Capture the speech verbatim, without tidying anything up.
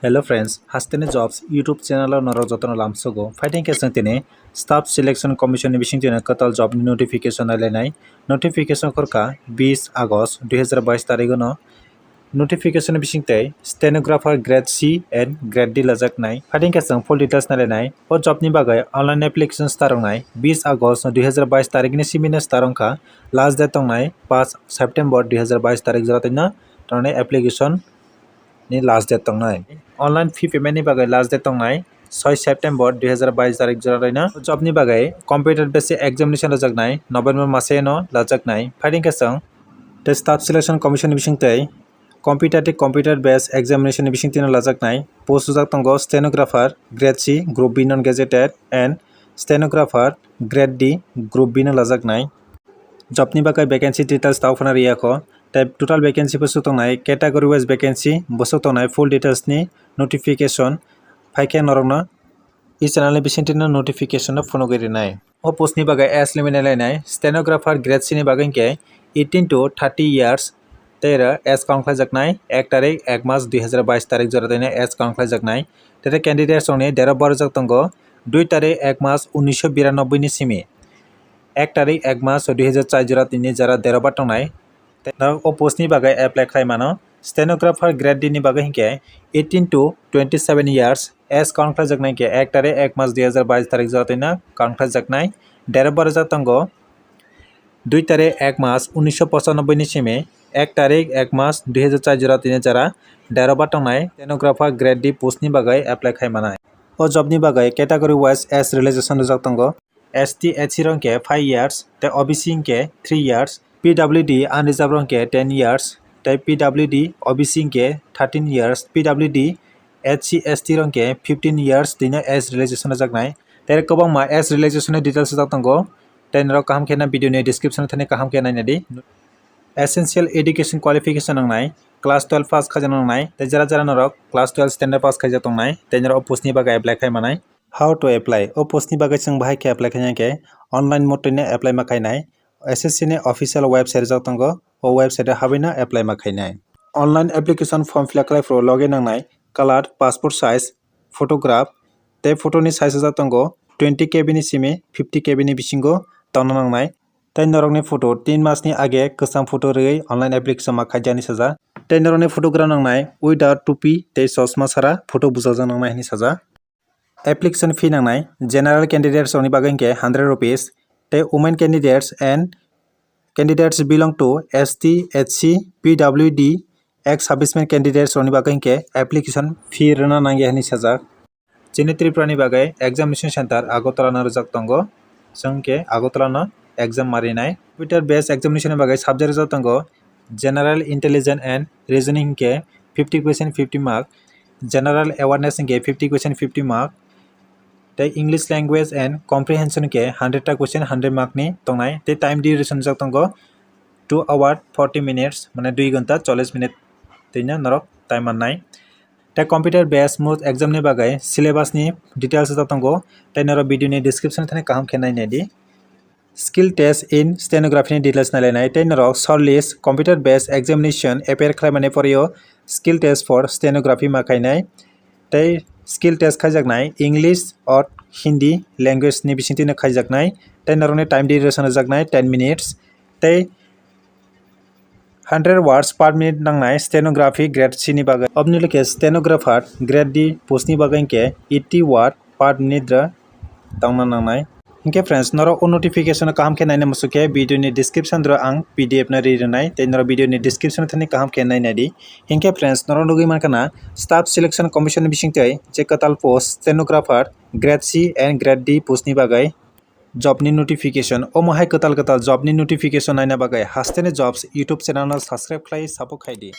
Hello friends, Hasteni Jobs YouTube channel o norok jotono lamsogo. Phaidi khe chwng tini Staff Selection Commission ni bising tini kwtal job ni notification nailainai. Notification khorkha bis August dui hazar bais tarikh no. Notification ni bising tei stenographer grade C and grade D lajaknai. Phaidi khe chwng full details nailainai. O job ni bagwi online application start wngnai bis August dui hazar bais tarikh ni simi no start wngkha. Last date tongnai paanch September dui hazar bais tarikh jora twi no tongnai application ni last date tongnai. Online fee payment ni bagwi last date tongnai soi September dui hazar bais tarikh jora rwino. Job ni bagwi computer based examination lajaknai November maseno lajaknai. Phaidi khe chwng tei Staff Selection Commission ni bising tei computer tei computer based examination ni bising tino lajaknai post ujak tongo stenographer grade C group B non gazetted and stenographer grade D group B no lajaknai. Job ni bagwi vacancy details tao phano riyakho. Tei total vacancy bwswk tongnai, category wise vacancy bwswk tongnai, full details ni notification phaikhe norokno e channel ni bisingtwi no notification no phunugwi rinai. O post ni bagwi age limit nailainai, stenographer grade C ni bagwi hinkhe eighteen to thirty years tei age count khlaijaknai ek tarik ek mas dui hazar bais tarik jora twi no age count khlaijaknai. Tei candidates rokni date of birth rijak tongo dui tarik ek mas unisho biranoboi ni simi ek tarik ek mas dui hazar char jora tini jara date of birth tongnai. Tei norok o post ni bagwi apply khlai mano. Stenographer grade D ni bagwi hinkhe eighteen to twenty seven years, age count khlaijaknai hinkhe ek tarik ek mas dui hazar bais tarik jora twi no count khlaijaknai. Date of birth rijak tongo dui tarik ek mas unisho pochanoboi ni simi ek tarik ek mas dui hazar char jora tini jara date of birth tongnai. Stenographer grade D post ni bagwi apply khai manai. O job ni bagwi category wise age relaxation rijak tongo. S T, S C rok hinkhe five years, tei O B C hinkhe three years, P W D unreserved rok hinkhe ten years, tei P W D, O B C hinkhe thirteen years, P W D, S C, S T rok hinkhe fifteen years twi no age relaxation rijaknai. Tei kwbangma age relaxation ni details rijak tongo. Tei norok kaham khe no video ni description thani kaham khe naina di. Essential education qualification nangnai, class twelve pass khaijak nangnai, tei jara jara norok class twelve standard pass khaijak tongnai, tei norok o post ni bagwi apply khai manai. How to apply? O post ni bagwi chwng bahai khe apply khaina khe online mode twi no apply ma khainai. S S C ni official website rijak tongo, o website o habwi no apply ma khainai. Online application form fill up khlai phuru logi nangnai color, passport size, photograph, tei photo ni size rijak tongo twenty K B ni simi fifty K B ni bisingo tongna nangnai. Tei norokni photo tin masni age kwcham photo rwgwi online application ma khaijani sajak. Tei norokni photograph nangnai without tupi tei chosma sara photo bujajak nangnai hinwi sajak. Application fee nangnai general candidates rokni bagwi hinkhe hundred rupees tei women candidates and candidates belong to S T, S C, P W D, ex servicemen candidates rokni bagwi hinkhe application fee rwna nangya hinwi sajak. Chini Tripura ni bagwi examination center Agartala no rijak tongo, chwng khe Agartala no exam ma rinai. Computer based examination ni bagwi subject rijak tongo general intelligence and reasoning hinkhe fifty question fifty mark, general awareness hinkhe fifty question fifty mark, tei English language and comprehension hinkhe hundred ta question hundred mark ni tongnai, tei time duration rijak tongo two hour forty minutes, mane dui ghonta chollish minute twi no norok time mannai. Tei computer based mode exam ni bagwi syllabus ni details rijak tongo, tei norok video ni description thani kaham khe nai nai di. Skill test in stenography ni details nailainai, tei norok shortlist computer based examination appear khlaimani poreo skill test for stenography ma khainai, tei skill test khaijaknai English or Hindi language ni bisingtwi no khaijaknai, tei norokni time duration rijaknai ten minutes, tei hundred words per minute nangnai stenography grade C ni bagwi. Oboni loge stenographer grade D post ni bagwi hinkhe eighty word per minute rw tongna nangnai. Hinkhe friends, norok o notification kaham khe naina muchuk khe video ni description rw ang P D F no ri rwnai, tei norok video ni description thani kaham khe naina di. Hinkhe friends, norok nugwi mankha na Staff Selection Commission ni bisingtwi je kwtal post stenographer grade C and grade D post ni bagwi job ni notification. Omo hai kwtal kwtal job ni notification naina bagwi Hasteni Jobs YouTube channel no subscribe khlai support khai di.